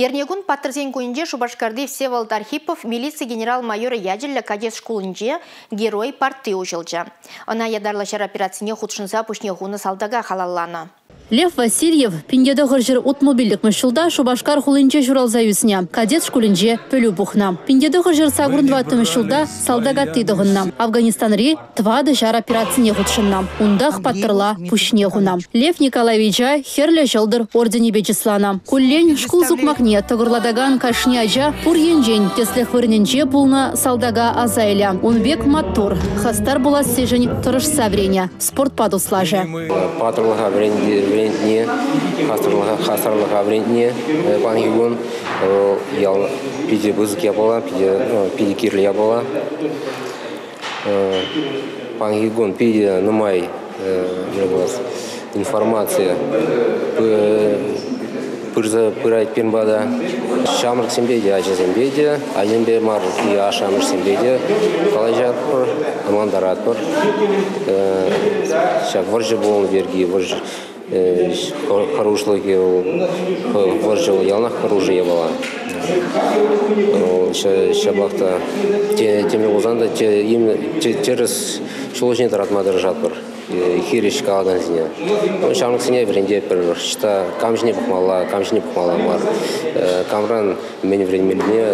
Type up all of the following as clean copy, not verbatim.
Эрнекун Паттӑрсен кунӗнче Шупашкарти Всеволод Архипов милици генерал-майорӗ ячӗллӗ кадет шкулӗнче Герой партти уҫӑлчӗ. Ӑна ятарлӑ ҫар операцине хутшӑнса пуҫне хунӑ салтака халалланӑ. Лев Васильев 1965 ҫулта Шупашкар хулинче ҫуралса ӳснӗ. Кадет шкулӗнче пӗлӳ пухнӑ. 1984 ҫулта салтак атти тӑхӑннӑ. Афганистанри тӑватӑ ҫар операцине хутшӑннӑ. Унтах паттӑрла пуҫне хунӑ. Лев Николаевича Хӗрлӗ Ҫӑлтӑр орденӗпе чысланӑ. Куллен шкул сукмакне тӑкӑрлатакан кашни ача пур енчен тӗслӗх вырӑнӗнче пулнӑ салтака аса илӗ. Ун пек маттур, хастар пулассишӗн тӑрӑшса вӗренӗ, спортпа туслашӗ. Паттӑрлӑха вӗрентни, хастарлӑха вӗрентни паянхи кун ял питӗ пысӑк япала, питӗ кирлӗ япала. Паянхи кун питӗ нумай информаци пырса пырать пирӗн пата. Ҫамрӑксемпе те, ачасемпе те, ачасемпе мар, ашшӗ-амӑшсемпе те калаҫатпӑр, ӑнлантаратпӑр. Ҫак вӑрҫӑ пулнӑ пирки, вӑрҫӑ хӑрушлӑхӗ вӑрҫӑ вӑл яланах хӑрушӑ япала. Ҫапах та темле пулсан та тӗрӗс ҫул ҫине тӑратма тӑрӑшатпӑр. Хирӗҫ калакансене. Ҫамрӑксене вӗрентетпӗр, ӑҫта кам ҫине пӑхмалла, кам ҫине пӑхмалла мар, камран мӗн вӗренмеллине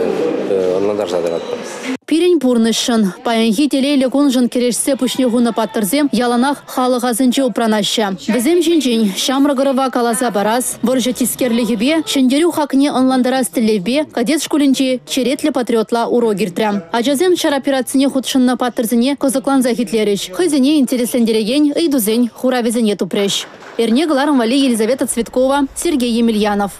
ӑнлантарса тӑратпӑр. Пирӗн пурнӑҫшӑн, паянхи телейлӗ куншӑн кӗрешсе пуҫне хунӑ паттӑрсем яланах халӑх асӗнче упранаҫҫӗ. Вӗсем ҫинчен ҫамрӑк ӑрӑва каласа парас, вӑрҫӑ тискерлӗхӗпе ҫӗнтерӳ хакне ӑнлантарас тӗллевпе кадет шкулӗнчи черетлӗ патриотла урок иртрӗ. Ачасем ҫар операцине хутшӑннӑ паттӑрсене кӑсӑклансах итлерӗҫ, хӑйсене интереслентерекен ыйтусен хуравӗсене тупрӗҫ. Эрне кӑларӑм валли Елизавета Цветкова, Сергей Емельянов.